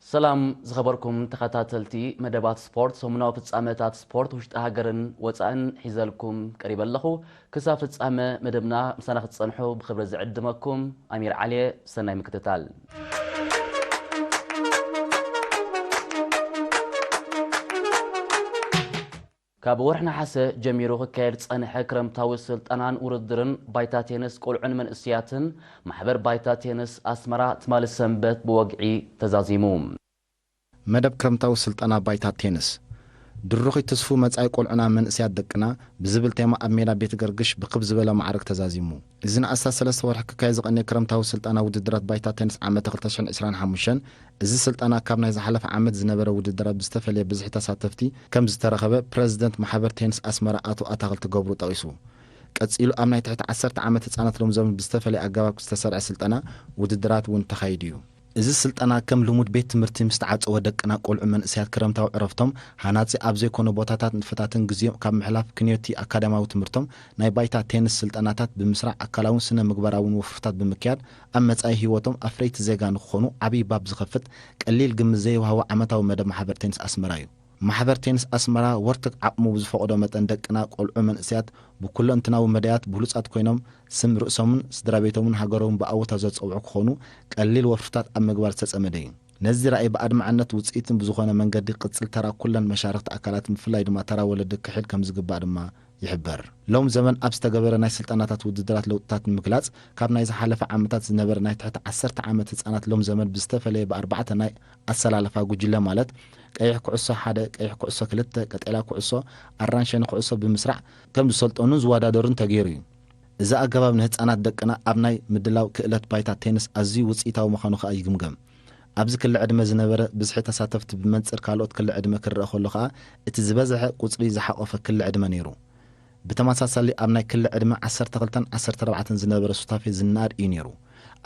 ሰላም ዝኸበርኩም ተኸታተልቲ መደባት ስፖርት፣ ሰሙናዊ ፍጻመታት ስፖርት ውሽጢ ሃገርን ወጻእን ሒዘልኩም ቀሪበ ኣለኹ። ክሳብ ፍጻመ መደብና ምሳና ክትጸንሑ ብኽብሪ ዝዕድመኩም ኣሚር ዓልየ። ሰናይ ምክትታል። ካብ ወርሒ ነሓሰ ጀሚሩ ክካየድ ዝጸንሐ ክረምታዊ ስልጠናን ውድድርን ባይታ ቴንስ ቆልዑን መንእስያትን ማሕበር ባይታ ቴንስ ኣስመራ ትማሊ ሰንበት ብወግዒ ተዛዚሙ። መደብ ክረምታዊ ስልጠና ባይታ ቴንስ ድሩኺ ትስፉ መጻኢ ቆልዑና መንእስያት ደቅና ብዝብል ቴማ ኣብ ሜዳ ቤት ገርግሽ ብክብ ዝበለ ማዕርግ ተዛዚሙ። እዚ ንኣስታት ሰለስተ ወርሒ ክካየድ ዝቐነየ ክረምታዊ ስልጠና ውድድራት ባይታ ቴንስ ዓመተ ክልተ ሽሕን ዕስራን ሓሙሽተን፣ እዚ ስልጠና ካብ ናይ ዝሓለፈ ዓመት ዝነበረ ውድድራት ብዝተፈለየ ብዝሒ ተሳተፍቲ ከም ዝተረኸበ ፕረዚደንት ማሕበር ቴንስ ኣስመራ ኣቶ ኣታኽልቲ ገብሩ ጠቒሱ። ቀጺሉ ኣብ ናይ ትሕቲ ዓሰርተ ዓመት ህጻናት ሎምዘበን ብዝተፈለየ ኣገባብ ዝተሰርዐ ስልጠና ውድድራት እውን ተኻይዱ እዩ። እዚ ስልጠና ከም ልሙድ ቤት ትምህርቲ ምስ ተዓጸወ ደቅና ቆልዑ መንእሰያት ክረምታዊ ዕረፍቶም ሃናጺ ኣብ ዘይኮነ ቦታታት ንጥፈታትን ግዜኦም ካብ ምሕላፍ ክንዮቲ ኣካዳሚያዊ ትምህርቶም ናይ ባይታ ቴንስ ስልጠናታት ብምስራዕ ኣካላውን ስነ ምግባራውን ወፍርታት ብምክያድ ኣብ መጻኢ ህይወቶም ኣፍረይቲ ዜጋ ንክኾኑ ዓብዪ ባብ ዝኸፍት ቀሊል ግምት ዘይወሃቦ ዓመታዊ መደብ ማሕበር ቴንስ ኣስመራ እዩ። ማሕበር ቴንስ ኣስመራ ወርትግ ዓቕሙ ብዝፈቕዶ መጠን ደቅና ቆልዑ መንእሰያት ብኩለንትናዊ መዳያት ብሉጻት ኮይኖም ስም ርእሶምን ስድራ ቤቶምን ሃገሮምን ብኣወታ ዘጸውዑ ክኾኑ ቀሊል ወፍርታት ኣብ ምግባር ዝተጸመደ እዩ። ነዚ ራእይ ብኣድማዕነት ውጽኢትን ብዝኾነ መንገዲ ቅጽል ተራ ኩለን መሻርኽቲ ኣካላት ብፍላይ ድማ ተራ ወለዲ ክሕድ ከም ዝግባእ ድማ ይሕበር። ሎም ዘመን ኣብ ዝተገበረ ናይ ስልጠናታት ውድድራት ለውጥታት ንምግላጽ ካብ ናይ ዝሓለፈ ዓመታት ዝነበረ ናይ ትሕቲ ዓሰርተ ዓመት ህጻናት ሎም ዘመን ብዝተፈለየ ብኣርባዕተ ናይ ኣሰላለፋ ጉጅለ ማለት ቀይሕ ኩዕሶ ሓደ፣ ቀይሕ ኩዕሶ ክልተ፣ ቀጠልያ ኩዕሶ፣ ኣራንሸኒ ኩዕሶ ብምስራዕ ከም ዝሰልጠኑን ዝወዳደሩን ተገይሩ እዩ። እዚ ኣገባብ ንህጻናት ደቅና ኣብ ናይ ምድላው ክእለት ባይታ ቴንስ ኣዝዩ ውጽኢታዊ ምዃኑ ከኣ ይግምገም። ኣብዚ ክሊ ዕድመ ዝነበረ ብዝሒ ተሳተፍቲ ብመንጽር ካልኦት ክሊ ዕድመ ክረኣ ከሎ ከኣ እቲ ዝበዝሐ ቁጽሪ ዝሓቖፈ ክሊ ዕድመ ነይሩ። ብተመሳሳሊ ኣብ ናይ ክሊ ዕድመ ዓሰርተ ክልተን ዓሰርተ ኣርባዕተን ዝነበረ ሱታፌ ዝነኣድ እዩ ነይሩ።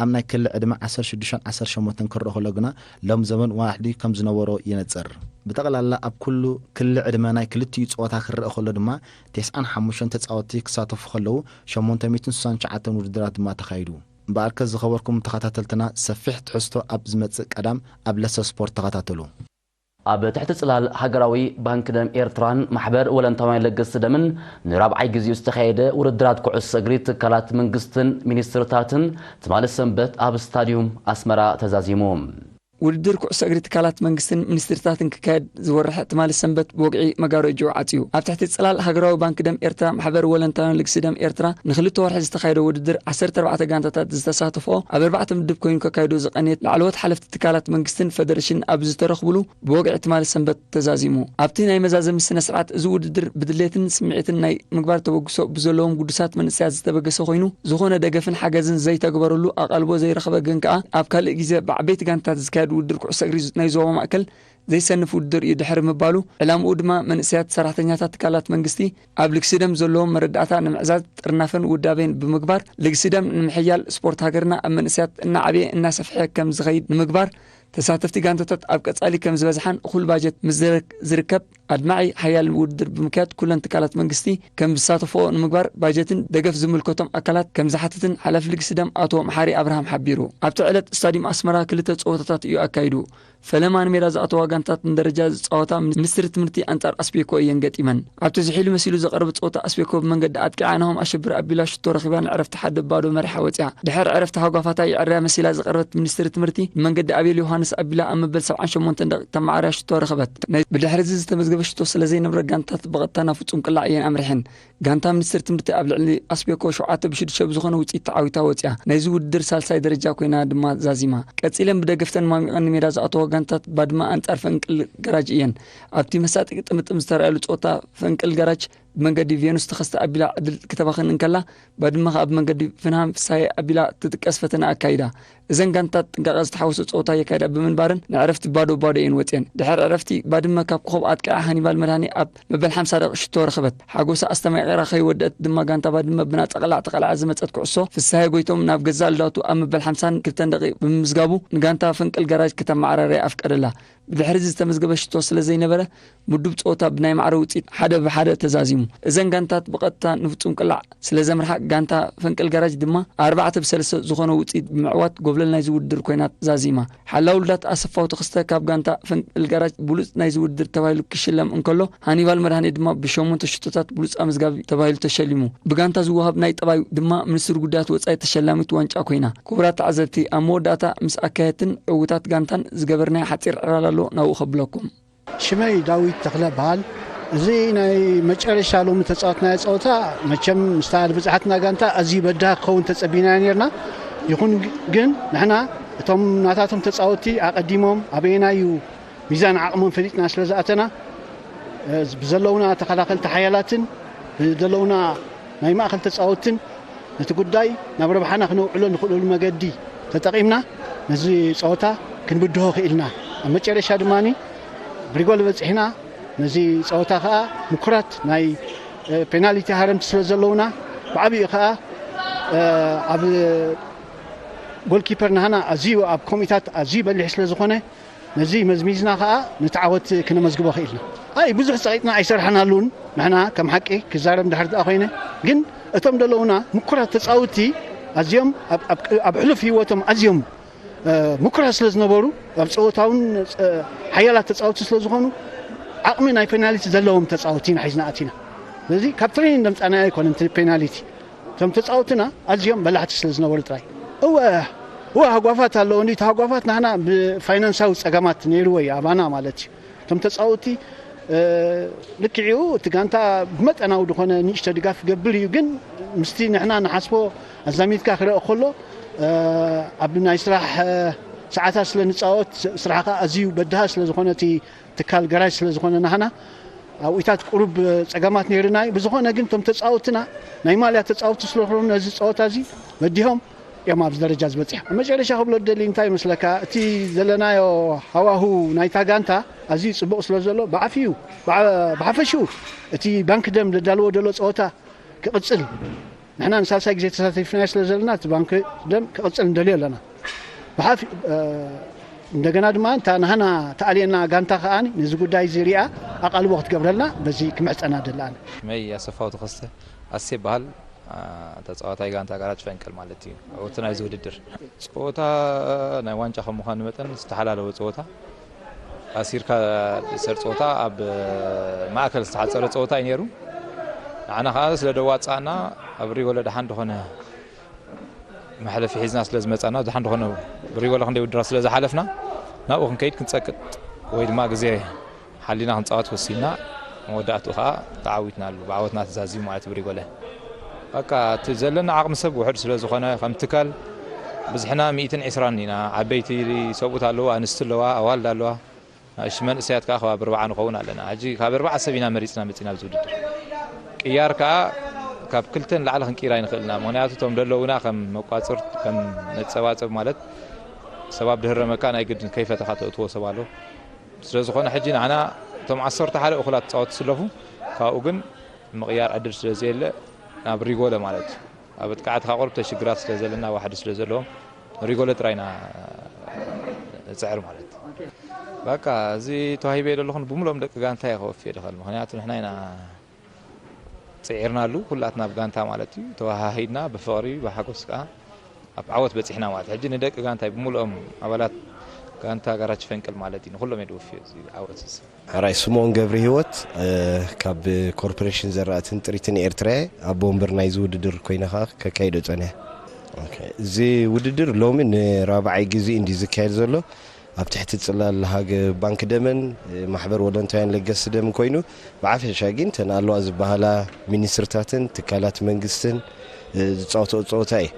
ኣብ ናይ ክሊ ዕድመ ዓሰርተ ሽዱሽተን ዓሰርተ ሸሞንተን ክረኣ ከሎ ግና ሎም ዘመን ዋሕዲ ከም ዝነበሮ የነጽር። ብጠቕላላ ኣብ ኩሉ ክሊ ዕድመ ናይ ክልቲኡ ጸወታ ክረኣ ከሎ ድማ ተስዓን ሓሙሽተን ተጻወትቲ ክሳተፉ ከለዉ ሸሞንተ ሚእትን ስሳን ትሽዓተን ውድድራት ድማ ተኻይዱ። እምበኣርከ ዝኸበርኩም ተኸታተልትና ሰፊሕ ትሕዝቶ ኣብ ዝመጽእ ቀዳም ኣብ ለሰ ስፖርት ተኸታተሉ። ኣብ ትሕቲ ጽላል ሃገራዊ ባንክ ደም ኤርትራን ማሕበር ወለንታውያን ለገስቲ ደምን ንራብዓይ ግዜኡ ዝተኻየደ ውድድራት ኩዕሶ እግሪ ትካላት መንግስትን ሚኒስትርታትን ትማሊ ሰንበት ኣብ ስታድዩም ኣስመራ ተዛዚሙ። ውድድር ኩዕሶ እግሪ ትካላት መንግስትን ሚኒስትርታትን ክካየድ ዝወርሐ ትማሊ ሰንበት ብወግዒ መጋረጅኡ ዓጽዩ። ኣብ ትሕቲ ጽላል ሃገራዊ ባንክ ደም ኤርትራ ማሕበር ወለንታውያን ልግሲ ደም ኤርትራ ንክልተ ወርሒ ዝተኻየደ ውድድር ዓሰርተ ኣርባዕተ ጋንታታት ዝተሳተፎ ኣብ ኣርባዕተ ምድብ ኮይኑ ከካይዶ ዝቐንየት ላዕለዎት ሓለፍቲ ትካላት መንግስትን ፈደረሽን ኣብ ዝተረኽብሉ ብወግዒ ትማሊ ሰንበት ተዛዚሙ። ኣብቲ ናይ መዛዘሚ ስነ ስርዓት እዚ ውድድር ብድሌትን ስምዒትን ናይ ምግባር ተበግሶ ብዘለዎም ግዱሳት መንእሰያት ዝተበገሰ ኮይኑ ዝኾነ ደገፍን ሓገዝን ዘይተግበረሉ ኣቓልቦ ዘይረኸበ ግን ከኣ ኣብ ካልእ ግዜ ብዓበይቲ ጋንታታት ዝካየድ ውድድር ኩዕሶ እግሪ ናይ ዞባ ማእከል ዘይሰንፍ ውድድር እዩ ድሕሪ ምባሉ ዕላምኡ ድማ መንእሰያት ሰራሕተኛታት ትካላት መንግስቲ ኣብ ልግሲ ደም ዘለዎም መረዳእታ ንምዕዛዝ ጥርናፈን ውዳቤን ብምግባር ልግሲ ደም ንምሕያል ስፖርት ሃገርና ኣብ መንእሰያት እናዓበየ እናሰፍሐ ከም ዝኸይድ ንምግባር ተሳተፍቲ ጋንታታት ኣብ ቀጻሊ ከም ዝበዝሓን እኹል ባጀት ምስ ዝረ- ዝርከብ ኣድማዒ ሓያል ውድድር ብምክያድ ኩለን ትካላት መንግስቲ ከም ዝሳተፍኦ ንምግባር ባጀትን ደገፍ ዝምልከቶም ኣካላት ከም ዝሓትትን ሓላፊ ልግሲ ደም ኣቶ መሓሪ ኣብርሃም ሓቢሩ። ኣብቲ ዕለት ስታድዩም ኣስመራ ክልተ ጸወታታት እዩ ኣካይዱ። ፈለማ ንሜዳ ዝኣተዋ ጋንታት ንደረጃ ዝጻወታ ሚኒስትሪ ትምህርቲ ኣንጻር ኣስቤኮ እየን ገጢመን። ኣብቲ ዝሒሉ መሲሉ ዝቐረበ ጸወታ ኣስቤኮ ብመንገዲ ኣጥቂዓ ናሆም ኣሸብር ኣቢላ ሽቶ ረኺባ ንዕረፍቲ ሓደ ባዶ መሪሓ ወጺኣ። ድሕሪ ዕረፍቲ ሃጓፋታ ይዕርያ መሲላ ዝቐረበት ሚኒስትሪ ትምህርቲ ብመንገዲ ኣቤል ዮሃንስ ኣቢላ ኣብ መበል ሰብዓን ሸሞንተን ደቂቕ ተመዓርያ ሽቶ ረኸበት። ናይ ብድሕሪ እዚ ዝተመዝገበ ሽቶ ስለ ዘይነበረ ጋንታት ብቐጥታ ናብ ፍጹም ቅላዕ እየን ኣምሪሐን። ጋንታ ሚኒስትሪ ትምህርቲ ኣብ ልዕሊ ኣስቤኮ ሸውዓተ ብ ሽዱሽተ ብዝኾነ ውጽኢት ተዓዊታ ወጺኣ። ናይዚ ውድድር ሳልሳይ ደረጃ ኮይና ድማ ዛዚማ። ቀጺለን ብደገፍተን ማሚቐን ንሜዳ ዝኣተዋ ጋንታት ባድመ ኣንጻር ፈንቅል ገራጅ እየን። ኣብቲ መሳጢ ግጥምጥም ዝተረኣየሉ ጸወታ ፈንቅል ገራጅ ብመንገዲ ቬኑስ ተኸስተ ኣቢላ ዕድል ክተባኽን እንከላ፣ ባድመ ከኣ ብመንገዲ ፍንሃም ፍስሃየ ኣቢላ ትጥቀስ ፈተነ ኣካይዳ። እዘን ጋንታት ጥንቃቐ ዝተሓወሶ ጸወታ የካይዳ ብምንባረን ንዕረፍቲ ባዶ ባዶ እየን ወጽየን። ድሕሪ ዕረፍቲ ባድመ ካብ ኮኸብ ኣጥቂዓ ሃኒባል መድሃኔ ኣብ መበል ሓምሳ ደቂቕ ሽቶ ረኸበት። ሓጎሳ ኣስተማቒራ ከይወደአት ድማ ጋንታ ባድመ ብናጻ ቅላዕ ተቐልዓ ዝመጸት ኩዕሶ ፍስሃየ ጎይቶም ናብ ገዛእ ልዳቱ ኣብ መበል ሓምሳን ክልተን ደቂቕ ብምምዝጋቡ ንጋንታ ፈንቅል ገራጅ ከተመዓራርያ ኣፍቀደላ። ብድሕሪ እዚ ዝተመዝገበ ሽቶ ስለ ዘይነበረ፣ ምዱብ ጸወታ ብናይ ማዕረ ውጽኢት ሓደ ብሓደ ተዛዚሙ። እዘን ጋንታት ብቐጥታ ንፍጹም ቅላዕ ስለ ዘምርሓ፣ ጋንታ ፈንቅል ጋራጅ ድማ ኣርባዕተ ብሰለስተ ዝኾነ ውጽኢት ብምዕዋት ጎብለል ናይዚ ውድድር ኮይና ዛዚማ። ሓላው ውሉዳት ኣሰፋው ተኸስተ ካብ ጋንታ ፈንቅል ጋራጅ ብሉጽ ናይዚ ውድድር ተባሂሉ ክሽለም እንከሎ፣ ሃኒባል መድሃኔ ድማ ብሸሞንተ ሽቶታት ብሉጽ ኣመዝጋቢ ተባሂሉ ተሸሊሙ። ብጋንታ ዝወሃብ ናይ ጠባይ ድማ ሚኒስትሪ ጉዳያት ወጻኢ ተሸላሚት ዋንጫ ኮይና። ክቡራት ተዓዘብቲ፣ ኣብ መወዳእታ ምስ ኣካየድትን ዕዉታት ጋንታን ዝገበርናዮ ሓጺር ዕላል ኣሎ፣ ናብኡ ከብለኩም። ሽመይ ዳዊት ተኽለ በሃል። እዚ ናይ መጨረሻ ሎሚ ተጻወትናዮ ጸወታ፣ መቸም ምስታ ብጽሓትና ጋንታ ኣዝዩ በዳህ ክኸውን ተጸቢናዮ ነርና። ይኹን ግን ንሕና እቶም ናታቶም ተጻወትቲ ኣቐዲሞም ኣበየናይ እዩ ሚዛን ዓቕሞም ፈሊጥና ስለ ዝኣተና፣ እ፣ ብዘለውና ተኸላኸልቲ ሓያላትን ብዘለውና ናይ ማእከል ተጻወትትን ነቲ ጉዳይ ናብ ረብሓና ክነውዕሎ ንኽእለሉ መገዲ ተጠቒምና ነዚ ጸወታ ክንብድሆ ክኢልና። ኣብ መጨረሻ ድማ ብሪጎል በጺሕና። ነዚ ጸወታ ከኣ ምኩራት ናይ፣ እ፣ ፔናልቲ ሃረምቲ ስለ ዘለውና፣ ብዓቢኡ ከኣ፣ እ፣ ኣብ ጎልኪፐር ናህና ኣዝዩ ኣብ ኮሚታት ኣዝዩ በሊሕ ስለ ዝኾነ፣ ነዚ መዝሚዝና ከኣ ነቲ ዓወት ክነመዝግቦ ክኢልና። ኣይ ብዙሕ ጸቒጥና ኣይሰርሓናሉን። ንሕና ከም ሓቂ ክዛረብ እንድሕር ደኣ ኮይነ፣ ግን እቶም ዘለውና ምኩራት ተጻውቲ ኣዝዮም ኣብ፣ ኣብ፣ ኣብ ሕሉፍ ህይወቶም ኣዝዮም፣ እ፣ ምኩራት ስለ ዝነበሩ፣ ኣብ ጸወታውን፣ እ፣ ሓያላት ተጻውቲ ስለ ዝኾኑ፣ ዓቕሚ ናይ ፔናልቲ ዘለዎም ተጻውቲ ኢና ሒዝና ኣቲና። ስለዚ ካብ ትሬኒንግ ዘምጻናዮ ኣይኮነን እቲ ፔናልቲ። እቶም ተጻወትና ኣዝዮም በላሕቲ ስለ ዝነበሩ ጥራይ። እወ፣ እወ፣ ሃጓፋት ኣለዎ። እንዲ እቲ ሃጓፋት ናህና ብፋይናንሳዊ ጸገማት ነይርዎ እዩ፣ ኣባና ማለት እዩ። እቶም ተጻወቲ፣ እ፣ ልክዕኡ እቲ ጋንታ ብመጠናዊ ዝኾነ ንእሽቶ ድጋፍ ክገብር እዩ፣ ግን ምስቲ ንሕና ንሓስቦ ኣዛሚድካ ክረአ ከሎ፣ እ፣ ኣብ ናይ ስራሕ፣ እ፣ ሰዓታት ስለ ንጻወት፣ ስራሕ ከኣ ኣዝዩ በድሃ ስለ ዝኾነ እቲ ትካል ገራጅ ስለ ዝኾነ ናህና ኣብኡታት ቁሩብ ጸገማት ነይርና እዩ። ብዝኾነ ግን እቶም ተጻወትና ናይ ማልያ ተጻወቲ ስለ ዝኾኑ ነዚ ጸወታ እዚ በዲሆም እዮም ኣብዚ ደረጃ ዝበጽሑ። ኣብ መጨረሻ ክብሎ ደሊ እንታይ ይመስለካ፣ እቲ ዘለናዮ ሃዋሁ ናይታ ጋንታ ኣዝዩ ጽቡቕ ስለ ዘሎ ብዓፊዩ፣ ብዓ-፣ ብሓፈሽኡ እቲ ባንክ ደም ዘዳልዎ ዘሎ ጸወታ ክቕጽል፣ ንሕና ንሳልሳይ ግዜ ተሳቲፍናዮ ስለ ዘለና እቲ ባንክ ደም ክቕጽል ንደልዮ ኣለና። ብሓፊ-፣ እ፣ እንደገና ድማ እታ ናህና ተኣልየና ጋንታ ከኣ ነዚ ጉዳይ እዚ ሪኣ ኣቓልቦ ክትገብረልና በዚ ክምሕጸና ደሊ ኣነ። ሽመይ ኣሰፋው ተኸስተ ኣሴ ይበሃል። አ፣ ተጻዋታይ ጋንታ ጋራጅ ፈንቅል ማለት እዩ። ዕውቲ ናይዚ ውድድር። ጸወታ ናይ ዋንጫ ከም ምዃኑ መጠን ዝተሓላለወ ጸወታ፣ ኣሲርካ ዝእሰር ጸወታ፣ ኣብ ማእከል ዝተሓጸረ ጸወታ እዩ ነይሩ። ንዓና ከኣ ስለ ደዋጻእና ኣብ ሪጎለ ደሓን ዝኾነ መሕለፊ ሒዝና ስለ ዝመጻና፣ ደሓን ዝኾነ ብሪጎለ ክንደይ ውድድራት ስለ ዝሓለፍና፣ ናብኡ ክንከይድ ክንጸቅጥ ወይ ድማ ግዜ ሓሊና ክንጻወት ወሲንና፣ መወዳእትኡ ከኣ ተዓዊትናሉ፣ ብዓወትና ተዛዚሙ ማለት ብሪጎለ። በቃ እቲ ዘለና ዓቕሚ ሰብ ውሑድ ስለ ዝኾነ፣ ከም ትካል ብዝሕና ሚእትን ዕስራን ኢና። ዓበይቲ ሰብኡት ኣለዉ፣ ኣንስቲ ኣለዋ፣ ኣዋልድ ኣለዋ። ንኣሽቱ መንእሰያት ከኣ ከባቢ ኣርባዓ ንኸውን ኣለና። ሕጂ ካብ ኣርባዓ ሰብ ኢና መሪጽና መጺና ኣብዚ ውድድር። ቅያር ከኣ ካብ ክልተ ንላዕሊ ክንቅይር ኣይንኽእልና። ምኽንያቱ እቶም ደለዉና ከም መቋጽር፣ ከም መጸባጸብ ማለት ሰብ ኣብ ድህረመካ ናይ ግድን ከይፈተኻ ተእትዎ ሰብ ኣሎ። ስለ ዝኾነ ሕጂ ንዓና እቶም ዓሰርተ ሓደ እኹላት ተጻወትቲ ስለፉ፣ ካብኡ ግን ምቕያር ዕድል ስለ ዘየለ ናብ ሪጎለ ማለት እዩ። ኣብ መጥቃዕቲ ካብ ቁሩብ ተሽግራት ስለ ዘለና፣ ዋሕዲ ስለ ዘለዎም፣ ንሪጎለ ጥራይ ኢና ንጽዕር ማለት እዩ። በቃ እዚ ተዋሂበ ዘለኹን ብምልኦም ደቂ ጋንታ እየ ከወፍዮ ድኸል። ምኽንያቱ ንሕና ኢና ጽዒርናሉ፣ ኩላትና ብጋንታ ማለት እዩ። ተወሃሂድና ብፍቕሪ ብሓጎስ ከኣ ኣብ ዓወት በጺሕና ማለት እዩ። ሕጂ ንደቂ ጋንታይ ብምልኦም ኣባላት ጋንታ ጋራጅ ፈንቅል ማለት እዩ። ንኹሎም እየ ድወፍዮ እዚ ዓወት እዚ። ሕራይ ስምኦን ገብረ ህይወት፣ እ፣ ካብ ኮርፖሬሽን ዘራእትን ጥሪትን ኤርትራ እየ። ኣቦ ወንበር ናይዚ ውድድር ኮይነ ከኣ ከካይዶ ጸኒሐ። ኦኬ፣ እዚ ውድድር ሎሚ ንራብዓይ ግዜ እንዲ ዝካየድ ዘሎ። ኣብ ትሕቲ ጽላል ሃገ ባንክ ደመን፣ እ፣ ማሕበር ወለንታውያን ለገስቲ ደም ኮይኑ፣ ብሓፈሻ ግን እተን ኣለዋ ዝበሃላ ሚኒስትርታትን ትካላት መንግስትን፣ እ፣ ዝጻወትኦ ጸወታ እዩ።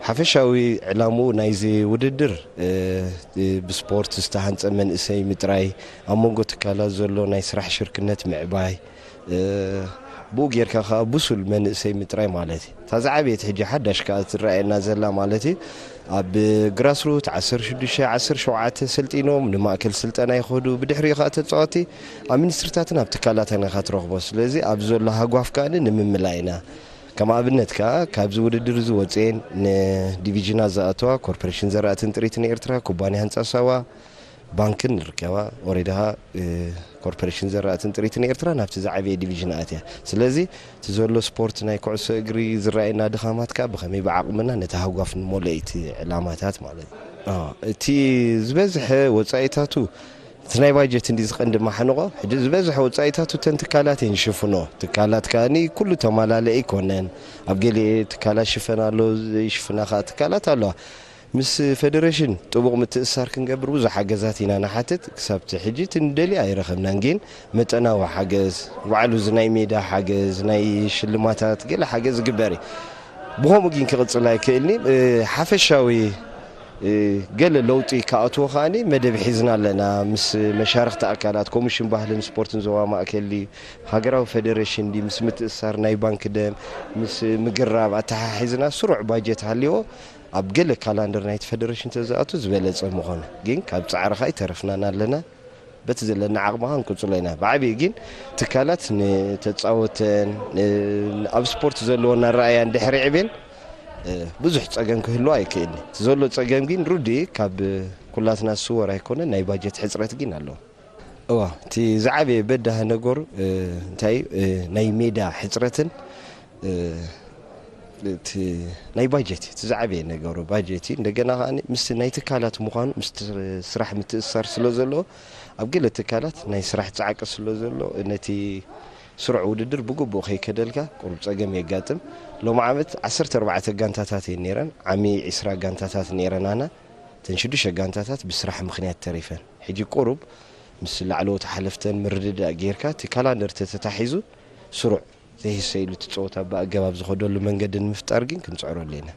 ሓፈሻዊ ዕላምኡ ናይዚ ውድድር፣ እ፣ እ፣ ብስፖርት ዝተሃንጸ መንእሰይ ምጥራይ፣ ኣብ መንጎ ትካላት ዘሎ ናይ ስራሕ ሽርክነት ምዕባይ፣ እ፣ ብኡ ጌርካ ከኣ ብሱል መንእሰይ ምጥራይ ማለት እዩ። እታ ዝዓበየት ሕጂ ሓዳሽ ከኣ ትረኣየና ዘላ ማለት እዩ፣ ኣብ ግራስሩት ዓሰርተ ሽዱሽተ ዓሰርተ ሸውዓተ ሰልጢኖም ንማእከል ስልጠና ይኸዱ። ብድሕሪኡ ከኣ ተጻወቲ ኣብ ሚኒስትርታትን ኣብ ትካላትን ኢኻ ትረኽቦ። ስለዚ ኣብዚ ዘሎ ሃጓፍ ከኣ ንምምላእ ኢና። ከም ኣብነት ከኣ ካብዚ ውድድር እዚ ወጺኤን ንዲቪዥናት ዝኣተዋ ኮርፖሬሽን ዘራእትን ጥሪትን ኤርትራ፣ ኩባንያ ህንጻ ሳዋ፣ ባንክን ንርከባ፣ ወሪድኻ ኮርፖሬሽን ዘራእትን ጥሪትን ኤርትራ ናብቲ ዝዓበየ ዲቪዥን ኣትያ። ስለዚ እቲ ዘሎ ስፖርት ናይ ኩዕሶ እግሪ ዝረኣየና ድኻማት ከኣ ብኸመይ ብዓቕምና ነቲ ሃጓፍ ንመልኦ እቲ ዕላማታት ማለት እዩ። እቲ ዝበዝሐ ወጻኢታቱ እቲ ናይ ባጀት እንዲ ዝቐንዲ ማሕንቖ፣ ሕጂ ዝበዝሐ ወጻኢታቱ እተን ትካላት እየን ዝሽፍኖ። ትካላት ከኣ ኩሉ ተማላለ ኣይኮነን። ኣብ ገሊኤ ትካላት ሽፈን ኣሎ፣ ዘይሽፍና ከኣ ትካላት ኣለዋ። ምስ ፌደሬሽን ጥቡቕ ምትእስሳር ክንገብር ብዙሕ ሓገዛት ኢና ንሓትት። ክሳብ እቲ ሕጂ እቲ ንደልዮ ኣይረኸብናን፣ ግን መጠናዊ ሓገዝ፣ ባዕሉ እዚ ናይ ሜዳ ሓገዝ፣ ናይ ሽልማታት ገለ ሓገዝ ይግበር እዩ። ብኸምኡ ግን ክቕጽል ኣይክእልኒ። እ፣ ሓፈሻዊ፣ እ፣ ገለ ለውጢ ክኣትዎ ከኣኒ መደብ ሒዝና ኣለና። ምስ መሻርኽቲ ኣካላት፣ ኮሚሽን ባህልን ስፖርትን ዞባ ማእከል፣ ሃገራዊ ፌደሬሽን፣ ምስ ምትእስሳር ናይ ባንክ ደም፣ ምስ ምግራብ ኣተሓሒዝና ስሩዕ ባጀት ሃልይዎ ኣብ ገለ ካላንደር ናይቲ ፌደሬሽን ተዝኣቱ ዝበለጸ ምኾነ። ግን ካብ ጻዕርኻ ኣይተረፍናን ኣለና። በቲ ዘለና ዓቕምኻ ክንቅጽሎ ኢና። ብዓብዪ ግን ትካላት ንተጻወተን፣ ን-፣ ኣብ ስፖርት ዘለወን ኣረኣእያን ድሕሪ ዕቤን፣ እ፣ ብዙሕ ጸገም ክህልዎ ኣይክእልን። እቲ ዘሎ ጸገም ግን ርዱእ እዩ። ካብ ኩላትና ዝስወር ኣይኮነን። ናይ ባጀት ሕጽረት ግን ኣሎ። እዋ፣ እቲ ዝዓበየ በዳሂ ነገሩ፣ እ፣ እንታይ እዩ? እ፣ ናይ ሜዳ ሕጽረትን፣ እ፣ እቲ ናይ ባጀት እዩ። እቲ ዝዓበየ ነገሩ ባጀት እዩ። እንደገና ከኣ ምስቲ ናይ ትካላት ምዃኑ፣ ምስቲ ስራሕ ምትእስሳር ስለ ዘለዎ፣ ኣብ ገለ ትካላት ናይ ስራሕ ጻዕቂ ስለ ዘሎ፣ ነቲ ስሩዕ ውድድር ብግቡእ ከይከደልካ ቁሩብ ጸገም የጋጥም። ሎሚ ዓመት ዓሰርተ ኣርባዕተ ጋንታታት እየን ነይረን። ዓሚ ዒስራ ጋንታታት ነይረናና። እተን ሽዱሽተ ጋንታታት ብስራሕ ምኽንያት ተሪፈን። ሕጂ ቁሩብ ምስ ላዕለዎት ሓለፍተን ምርድዳእ ጌርካ፣ እቲ ካላንደር ተተታሒዙ ስሩዕ ዘይህሰ ኢሉ እቲ ጸወታ ብኣገባብ ዝኸደሉ መንገዲ ንምፍጣር ግን ክንጽዕረሉ ኢና።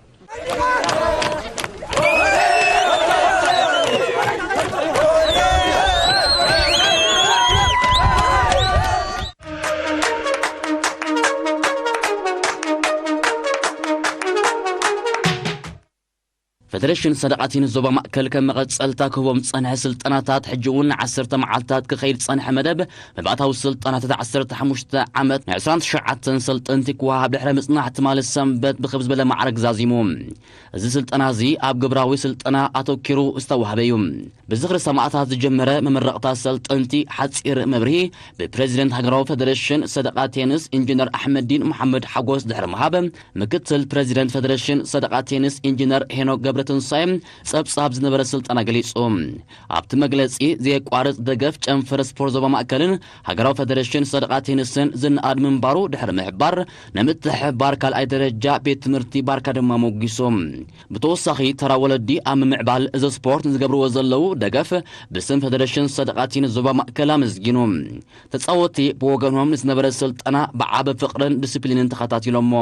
ፌደሬሽን ሰደቓ ቴኒስ ዞባ ማእከል ከም መቐጸልታ ክህቦም ዝጸንሐ ስልጠናታት፣ ሕጂ እውን ንዓሰርተ መዓልታት ክኸይድ ዝጸንሐ መደብ መባእታዊ ስልጠናታት ዓሰርተ ሓሙሽተ ዓመት ንዕስራን ትሽዓተን ሰልጠንቲ ክወሃብ ድሕሪ ምጽናሕ ትማሊ ሰንበት ብኽብ ዝበለ ማዕረግ ዛዚሙ። እዚ ስልጠና እዚ ኣብ ግብራዊ ስልጠና ኣተኪሩ ዝተዋህበ እዩ። ብዝኽሪ ሰማእታት ዝጀመረ መመረቕታ ሰልጠንቲ ሓጺር መብርሂ ብፕሬዚደንት ሃገራዊ ፌደሬሽን ሰደቓ ቴኒስ ኢንጂነር ኣሕመዲን መሓመድ ሓጎስ ድሕሪ ምሃብ፣ ምክትል ፕሬዚደንት ፌደሬሽን ሰደቓ ቴኒስ ኢንጂነር ሄኖክ ገብረትንሳኤ ጸብጻብ ዝነበረ ስልጠና ገሊጹ። ኣብቲ መግለጺ፣ ዘየቋርጽ ደገፍ ጨንፈር ስፖርት ዞባ ማእከልን ሃገራዊ ፌደሬሽን ሰደቓ ቴኒስን ዝነኣድ ምንባሩ ድሕሪ ምሕባር፣ ንምትሕብባር ካልኣይ ደረጃ ቤት ትምህርቲ ባርካ ድማ ሞጒሱ። ብተወሳኺ፣ ተራ ወለዲ ኣብ ምምዕባል እዚ ስፖርት ንዝገብርዎ ዘለዉ ደገፍ ብስም ፌደሬሽን ሰደቓ ቴኒስ ዞባ ማእከል ኣመስጊኑ። ተጻወትቲ ብወገኖም ንዝነበረ ስልጠና ብዓቢ ፍቕርን ዲስፕሊንን ተኸታቲሎሞ።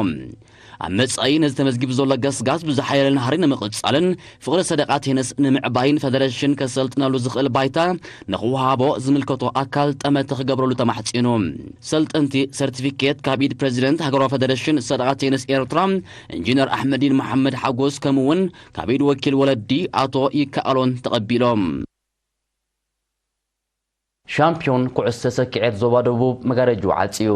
ኣብ መጻኢ ነዚ ተመዝጊቡ ዘሎ ገስጋስ ብዝሓየለ ናህሪ ንምቕጻልን ፍቕሪ ሰደቓ ቴኒስ ንምዕባይን ፌደሬሽን ከሰልጥነሉ ዝኽእል ባይታ ንኽወሃቦ ዝምልከቶ ኣካል ጠመተ ክገብረሉ ተማሕጺኑ። ሰልጠንቲ ሰርቲፊኬት ካብ ኢድ ፕሬዚደንት ሃገራዊ ፌደሬሽን ሰደቓ ቴኒስ ኤርትራ ኢንጂነር ኣሕመዲን መሓመድ ሓጎስ፣ ከምኡ እውን ካብ ኢድ ወኪል ወለዲ ኣቶ ይከኣሎን ተቐቢሎም። ሻምፒዮን ኩዕሶ ሰኪዔት ዞባ ደቡብ መጋረጅኡ ዓጽዩ።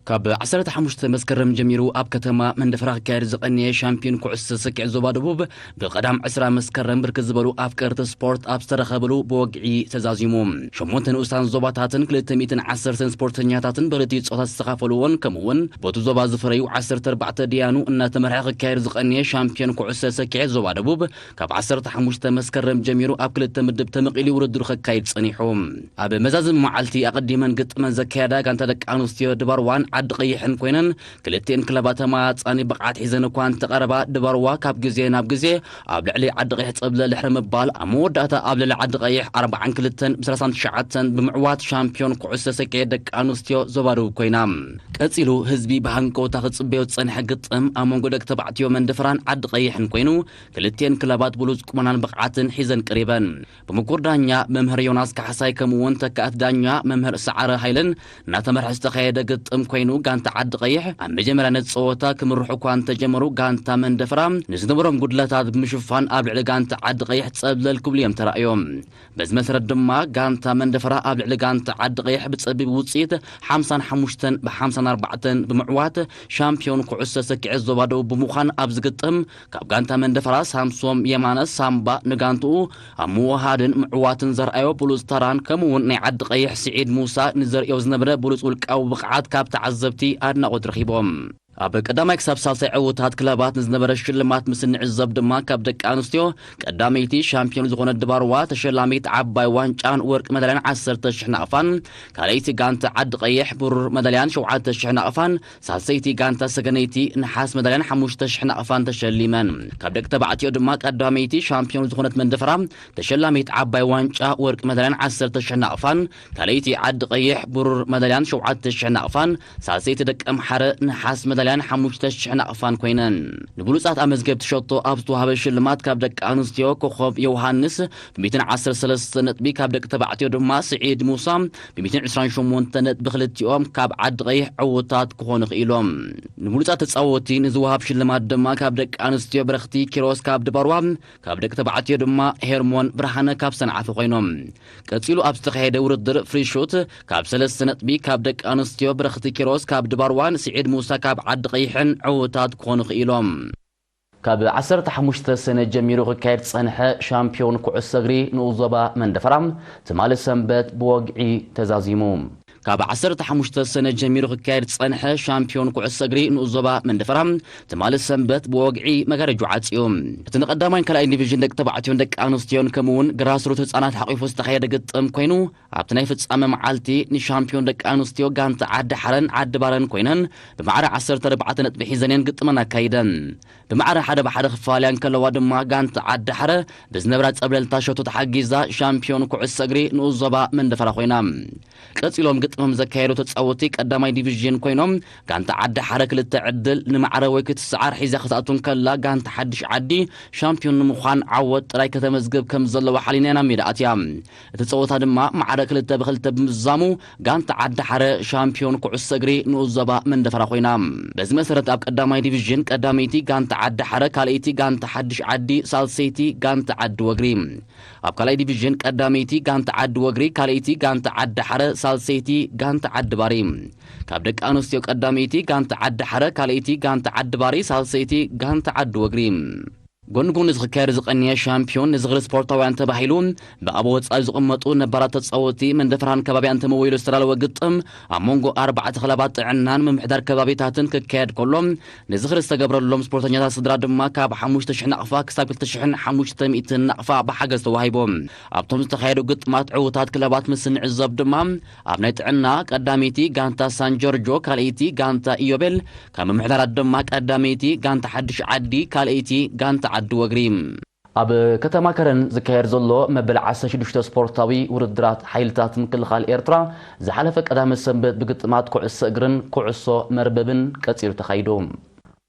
ካብ ዓሰርተ ሓሙሽተ መስከረም ጀሚሩ ኣብ ከተማ መንደፈራ ክካየድ ዝቐነየ ሻምፒዮን ኩዕሶ ሰኪዔት ዞባ ደቡብ ብቐዳም ዕስራ መስከረም ብርክት ዝበሉ ኣፍቀርቲ ስፖርት ኣብ ዝተረኸብሉ ብወግዒ ተዛዚሙ። ሸሞንተ ንኡሳን ዞባታትን ክልተ ሚእትን ዓሰርተን ስፖርተኛታትን ብክልቲኡ ጾታ ዝተኻፈሉዎን ከምኡውን በቱ ዞባ ዝፈረዩ ዓሰርተ ኣርባዕተ ደያኑ እናተመርሐ ክካየድ ዝቐነየ ሻምፒዮን ኩዕሶ ሰኪዔት ዞባ ደቡብ ካብ ዓሰርተ ሓሙሽተ መስከረም ጀሚሩ ኣብ ክልተ ምድብ ተመቒሉ ውድድሩ ከካይድ ጸኒሑ። ኣብ መዛዘሚ መዓልቲ ኣቐዲመን ግጥመን ዘካየዳ ጋንታ ደቂ ኣንስትዮ ድባርዋን ዓዲ ቀይሕን ኮይነን፣ ክልቲኤን ክለባት ተመጣጣኒ ብቕዓት ሒዘን እኳ እንተቐረባ፣ ድባርዋ ካብ ግዜ ናብ ግዜ ኣብ ልዕሊ ዓዲ ቀይሕ ጸብለል ድሕሪ ምባል፣ ኣብ መወዳእታ ኣብ ልዕሊ ዓዲ ቀይሕ ኣርብዓን ክልተን ብ ሰላሳን ትሽዓተን ብምዕዋት ሻምፒዮን ኩዕሶ ሰኪዔት ደቂ ኣንስትዮ ዞባ ደቡብ ኮይና። ቀጺሉ ህዝቢ ብሃንቀውታ ክጽበዮ ዝጸንሐ ግጥም ኣብ መንጎ ደቂ ተባዕትዮ መንደፈራን ዓዲ ቀይሕን ኮይኑ፣ ክልቲኤን ክለባት ብሉጽ ቁመናን ብቕዓትን ሒዘን ቀሪበን። ብምኩር ዳኛ መምህር ዮናስ ካሕሳይ ከምኡ እውን ተካእቲ ዳኛ መምህር ሰዓረ ሃይለን እናተመርሐ ዝተኻየደ ግጥም ኮይኑ፣ ኮይኑ፣ ጋንታ ዓዲ ቀይሕ ኣብ መጀመርያ ነቲ ጸወታ ክምርሑ እኳ እንተጀመሩ፣ ጋንታ መንደፈራ ንዝነበሮም ጉድለታት ብምሽፋን ኣብ ልዕሊ ጋንታ ዓዲ ቀይሕ ጸብለል ክብሉ እዮም ተራእዮም። በዚ መሰረት ድማ፣ ጋንታ መንደፈራ ኣብ ልዕሊ ጋንታ ዓዲ ቀይሕ ብጸቢብ ውጽኢት ሓምሳን ሓሙሽተን ብ ሓምሳን ኣርባዕተን ብምዕዋት፣ ሻምፒዮን ኩዕሶ ሰኪዐት ዞባ ደቡብ ብምዃን፣ ኣብ ዝግጥም ካብ ጋንታ መንደፈራ ሳምሶም የማነ ሳምባ ንጋንትኡ ኣብ ምውሃድን ምዕዋትን ዘርኣዮ ብሉጽ ተራን፣ ከምኡ እውን ናይ ዓዲ ቀይሕ ስዒድ ሙሳ ንዘርእዮ ዝነበረ ብሉጽ ውልቃዊ ብቕዓት ካብ ተዓዘብቲ ኣድናቖት ረኺቦም። ኣብ ቀዳማይ ክሳብ ሳልሳይ ዕውታት ክለባት ንዝነበረ ሽልማት ምስ እንዕዘብ ድማ፣ ካብ ደቂ ኣንስትዮ ቀዳመይቲ ሻምፒዮን ዝኾነት ድባርዋ ተሸላሚት ዓባይ ዋንጫን ወርቂ መዳልያን ዓሰርተ ሽሕ ናቕፋን፣ ካልኣይቲ ጋንታ ዓዲ ቀይሕ ብሩር መዳልያን ሸውዓተ ሽሕ ናቕፋን፣ ሳልሰይቲ ጋንታ ሰገነይቲ ነሓስ መዳልያን ሓሙሽተ ሽሕ ናቕፋን ተሸሊመን። ካብ ደቂ ተባዕትዮ ድማ ቀዳመይቲ ሻምፒዮን ዝኾነት መንደፈራ ተሸላሚት ዓባይ ዋንጫ ወርቂ መዳልያን ዓሰርተ ሽሕ ናቕፋን፣ ካልኣይቲ ዓዲ ቀይሕ ብሩር መዳልያን ሸውዓተ ሽሕ ናቕፋን፣ ሳልሰይቲ ደቂ ኣምሓረ ነሓስ መዳልያን ሓሙሽተ ሽሕ ናቕፋን ኮይነን። ንብሉጻት ኣመዝገብቲ ሸቶ ኣብ ዝተዋህበ ሽልማት፣ ካብ ደቂ ኣንስትዮ ኮኾብ ዮሃንስ ብ ሚእትን ዓሰርተ ሰለስተ ነጥቢ፣ ካብ ደቂ ተባዕትዮ ድማ ስዒድ ሙሳ ብ ሚእትን ዕስራን ሸሞንተ ነጥቢ፣ ክልቲኦም ካብ ዓዲ ቀይሕ ዕዉታት ክኾኑ ክኢሎም። ንብሉጻት ተጻወቲ ንዝወሃብ ሽልማት ድማ፣ ካብ ደቂ ኣንስትዮ ብረኽቲ ኪሮስ ካብ ድባርዋ፣ ካብ ደቂ ተባዕትዮ ድማ ሄርሞን ብርሃነ ካብ ሰንዓፈ ኮይኖም። ቀጺሉ ኣብ ዝተኻየደ ውድድር ፍሪሹት ካብ ሰለስተ ነጥቢ፣ ካብ ደቂ ኣንስትዮ ብረኽቲ ኪሮስ ካብ ድባርዋን ስዒድ ሙሳ ካብ ዓዲ ቀይሕን ዕዉታት ክኾኑ ክኢሎም። ካብ ዓሰርተ ሓሙሽተ ሰነ ጀሚሩ ክካየድ ዝጸንሐ ሻምፒዮን ኩዕሶ እግሪ ንኡስ ዞባ መንደፈራ ትማሊ ሰንበት ብወግዒ ተዛዚሙ። ካብ ዓሰርተ ሓሙሽተ ሰነ ጀሚሩ ክካየድ ዝጸንሐ ሻምፒዮን ኩዕሶ እግሪ ንኡስ ዞባ መንደፈራ ትማሊ ሰንበት ብወግዒ መጋረጃ ዓጽዩ። እቲ ንቀዳማይን ካልኣይን ዲቪዥን ደቂ ተባዕትዮን ደቂ ኣንስትዮን ከምኡ እውን ግራስሩት ህጻናት ሓቂፉ ዝተኻየደ ግጥም ኮይኑ፣ ኣብቲ ናይ ፍጻመ መዓልቲ ንሻምፒዮን ደቂ ኣንስትዮ ጋንታ ዓዲ ሓረን ዓዲ ባረን ኮይነን ብማዕረ ዓሰርተ ኣርባዕተ ነጥቢ ሒዘን እየን ግጥመን ኣካይደን። ብማዕረ ሓደ ብሓደ ክፈላለያ እንከለዋ ድማ፣ ጋንታ ዓዲ ሓረ ብዝነበራ ጸብለልታ ሸቶ ተሓጊዛ ሻምፒዮን ኩዕሶ እግሪ ንኡስ ዞባ መንደፈራ ኮይና። ቀጺሎም ግጥሞም ዘካየዱ ተጻወቲ ቀዳማይ ዲቪዥን ኮይኖም፣ ጋንታ ዓዲ ሓረ ክልተ ዕድል ንማዕረ ወይ ክትሰዓር ሒዛ ክትኣቱ እንከላ፣ ጋንታ ሓድሽ ዓዲ ሻምፒዮን ንምዃን ዓወት ጥራይ ከተመዝግብ ከም ዘለዋ ሓሊና ኢና ሜዳ ኣትያ። እቲ ጸወታ ድማ ማዕረ ክልተ ብክልተ ብምዝዛሙ፣ ጋንታ ዓዲ ሓረ ሻምፒዮን ኩዕሶ እግሪ ንኡስ ዞባ መንደፈራ ኮይና። በዚ መሰረት፣ ኣብ ቀዳማይ ዲቪዥን ቀዳመይቲ ጋንታ ዓዲ ሓረ፣ ካልኣይቲ ጋንታ ሓድሽ ዓዲ፣ ሳልሰይቲ ጋንታ ዓዲ ወግሪ። ኣብ ካልኣይ ዲቪዥን ቀዳመይቲ ጋንታ ዓዲ ወግሪ፣ ካልኣይቲ ጋንታ ዓዲ ሓረ፣ ሳልሰይቲ ጋንታ ዓዲ ባሪ። ካብ ደቂ ኣንስትዮ ቀዳመይቲ ጋንታ ዓዲ ሓረ፣ ካልኣይቲ ጋንታ ዓዲ ባሪ፣ ሳልሰይቲ ጋንታ ዓዲ ወግሪ። ጎኒ ጎኒ ዝኽካየድ ዝቐንየ ሻምፒዮን ንዝኽሪ ስፖርታውያን ተባሂሉ ብኣብ ወጻኢ ዝቕመጡ ነባራት ተጻወቲ መንደፈራን ከባቢያን ተመወይሉ ዝተዳለወ ግጥም፣ ኣብ መንጎ ኣርባዕተ ክለባት ጥዕናን ምምሕዳር ከባቢታትን ክካየድ ከሎ፣ ንዝኽሪ ዝተገብረሎም ስፖርተኛታት ስድራ ድማ ካብ ሓሙሽተ ሽሕ ናቕፋ ክሳብ ክልተ ሽሕን ሓሙሽተ ሚእትን ናቕፋ ብሓገዝ ተዋሂቦም። ኣብቶም ዝተኻየዱ ግጥማት ዕዉታት ክለባት ምስ እንዕዘብ ድማ፣ ኣብ ናይ ጥዕና ቀዳመይቲ ጋንታ ሳን ጆርጆ፣ ካልኣይቲ ጋንታ ኢዮቤል፣ ካብ ምምሕዳራት ድማ ቀዳመይቲ ጋንታ ሓድሽ ዓዲ፣ ካልኣይቲ ጋንታ ዓዲ ወግሪ። ኣብ ከተማ ከረን ዝካየድ ዘሎ መበል ዓሰርተ ሽዱሽተ ስፖርታዊ ውድድራት ሓይልታት ምክልኻል ኤርትራ፣ ዝሓለፈ ቀዳመ ሰንበት ብግጥማት ኩዕሶ እግርን ኩዕሶ መርበብን ቀጺሉ ተኻይዱ።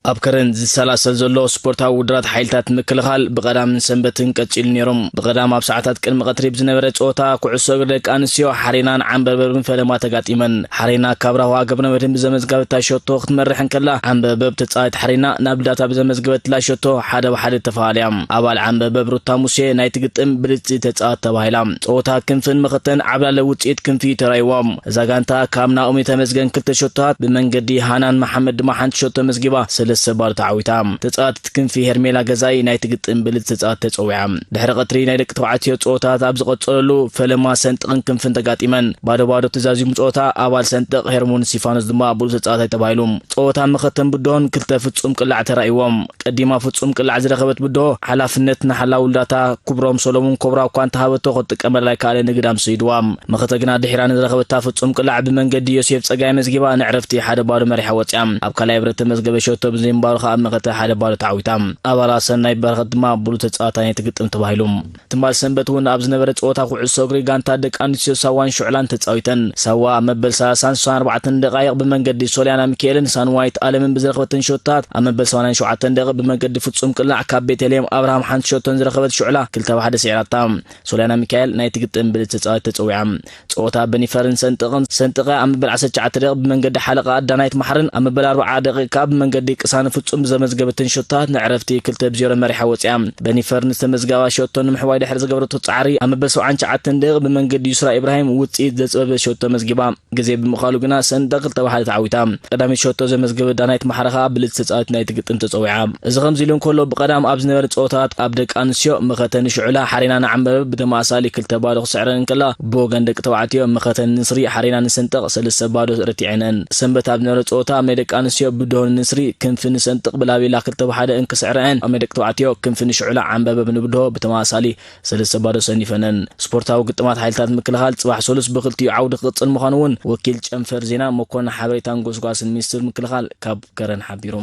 ኣብ ከረን ዝሰላሰል ዘሎ ስፖርታዊ ውድድራት ሓይልታት ምክልኻል ብቐዳምን ሰንበትን ቀጺሉ ነይሮም። ብቐዳም ኣብ ሰዓታት ቅድሚ ቀትሪ ብዝነበረ ጸወታ ኩዕሶ እግሪ ደቂ ኣንስትዮ ሓሬናን ዓንበርበብን ፈለማ ተጋጢመን። ሓሬና ካብ ራህዋ ገብረመድህን ብዘመዝገበታ ሸቶ ክትመርሕ እንከላ፣ ዓንበርበብ ተጻዋቲት ሓሬና ናብ ዳታ ብዘመዝገበትላ ሸቶ ሓደ ብሓደ ተፈላለያ። ኣባል ዓንበርበብ ሩታ ሙሴ ናይቲ ግጥም ብልጽቲ ተጻዋት ተባሂላ። ጸወታ ክንፍን መኸተን ዓብላለ ውጽኢት ክንፊ ተራይዎም። እዛ ጋንታ ካብ ናኦሚ ተመስገን ክልተ ሸቶታት፣ ብመንገዲ ሃናን መሓመድ ድማ ሓንቲ ሸቶ መዝጊባ ሰለስተ ባዶ ተዓዊታ። ተጻዋቲት ክንፊ ሄርሜላ ገዛኢ ናይቲ ግጥም ብልጽቲ ተጻዋት ተጸዊዓ። ድሕሪ ቀትሪ ናይ ደቂ ተባዕትዮ ጸወታት ኣብ ዝቐጸለሉ፣ ፈለማ ሰንጥቕን ክንፍን ተጋጢመን። ባዶ ባዶ ተዛዚሙ ጸወታ፣ ኣባል ሰንጥቕ ሄርሞን እስቲፋኖስ ድማ ብሉጽ ተጻዋታይ ተባሂሉ። ጸወታ መኸተን ብድሆን ክልተ ፍጹም ቅላዕ ተራእይዎም። ቀዲማ ፍጹም ቅላዕ ዝረኸበት ብድሆ፣ ሓላፍነት ንሓላው ውልዳታ ክብሮም ሰሎሙን ኮብራ እኳ እንተሃበቶ፣ ክትጥቀመላ ኣይከኣለን፣ ንግዳም ሰይድዋ። መኸተ ግና ድሒራ ንዝረኸበታ ፍጹም ቅላዕ ብመንገዲ ዮሴፍ ጸጋይ መዝጊባ ንዕረፍቲ ሓደ ባዶ መሪሓ ወጽያ። ኣብ ካልኣይ ብረት ተመዝገበ ሸቶ ዘይምባሉ ከኣ መኸተ ሓደ ባዶ ተዓዊታ። ኣባላት ሰናይ በረኸት ድማ ብሉጽ ተጻዋታይ ናይቲ ግጥም ተባሂሉ። ትማል ሰንበት እውን ኣብ ዝነበረ ጸወታ ኩዕሶ እግሪ ጋንታ ደቂ ኣንስትዮ ሳዋን ሽዑላን ተጻዊተን። ሳዋ ኣብ መበል ሰላሳን ስሳን ኣርባዕተን ደቃይቕ ብመንገዲ ሶልያና ሚካኤልን ሳንዋይት ኣለምን ብዝረኸበተን ሾታት ኣብ መበል ሰማንያን ሸውዓተን ደቂቕ ብመንገዲ ፍጹም ቅላዕ ካብ ቤተልሔም ኣብርሃም ሓንቲ ሾቶን ዝረኸበት ሽዑላ ክልተ ብ ሓደ ስዒራታ። ሶልያና ሚካኤል ናይቲ ግጥም ብልጽቲ ተጻዋቲ ተጸዊዓ። ጸወታ በኒፈርን ሰንጥቕን ሰንጥቐ ኣብ መበል ዓሰርተ ትሽዓተ ደቂቕ ብመንገዲ ሓለቓ ዳናይት ማሕርን ኣብ መበል ኣርብዓ ደቂቕ ካብ ብመንገዲ ቅሳነ ፍጹም ብዘመዝገበትን ሾታት ንዕረፍቲ ክልተ ብ ዜሮ መሪሓ ወጺኣ። በኒፈርን ዝተመዝገባ ሸቶ ንምሕዋይ ድሕሪ ዝገበረቶ ጻዕሪ ኣብ መበል ሰብዓን ትሽዓተን ደቂቕ ብመንገዲ ዩስራ ኢብራሂም ውጽኢት ዘጽበበ ሸቶ መዝጊባ። ግዜ ብምኻሉ ግና ሰንጠ ክልተ ብ ሓደ ተዓዊታ። ቀዳሚት ሸቶ ዘመዝገበ ዳናይት ማሕረ ከኣ ብልጽቲ ተጻዊት ናይቲ ግጥም ተጸዊዓ። እዚ ከምዚ ኢሉ እንከሎ ብቐዳም ኣብ ዝነበረ ጸወታት ኣብ ደቂ ኣንስትዮ መኸተ ንሽዑላ ሓሬና ንዓንበበ ብተመሳሳሊ ክልተ ባዶ ክስዕረን እንከላ ብወገን ደቂ ተባዕትዮ መኸተ ንንስሪ ሓሬና ንሰንጠቕ ሰለስተ ባዶ ረቲዐነን። ሰንበት ኣብ ዝነበረ ጸወታ ኣብ ናይ ደቂ ኣንስትዮ ብድሆ ንንስሪ ክንፊ ንሰንጥቕ ብላቤላ ክልተ ብ ሓደ እንክስዕረአን ኣብ ናይ ደቂ ተባዕትዮ ክንፊ ንሽዑላ ዓንበበ ብንብድሆ ብተመሳሳሊ ሰለስተ ባዶ ሰኒፈነን። ስፖርታዊ ግጥማት ሓይልታት ምክልኻል ጽባሕ ሰሉስ ብክልቲኡ ዓውዲ ክቕጽል ምዃኑ እውን ወኪል ጨንፈር ዜና መኮንን ሓበሬታን ጎስጓስን ሚኒስትር ምክልኻል ካብ ከረን ሓቢሩ።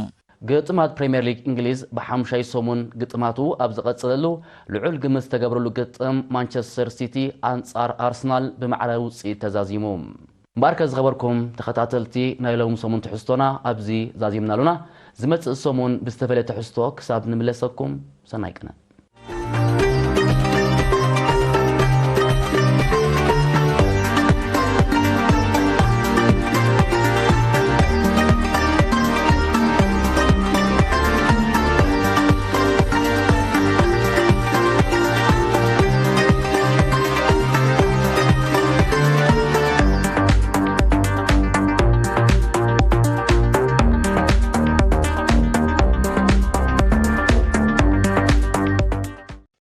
ግጥማት ፕሪምየር ሊግ እንግሊዝ ብሓሙሻይ ሰሙን ግጥማቱ ኣብ ዝቐጸለሉ ልዑል ግምት ዝተገብረሉ ግጥም ማንቸስተር ሲቲ ኣንጻር ኣርሰናል ብማዕረ ውጽኢት ተዛዚሙ። እምበኣርከ ዝኸበርኩም ተኸታተልቲ ናይ ሎም ሰሙን ትሕዝቶና ኣብዚ ዛዚምና ኣሉና። ዝመጽእ ሰሙን ብዝተፈለየ ትሕዝቶ ክሳብ ንምለሰኩም ሰናይ ቅነ።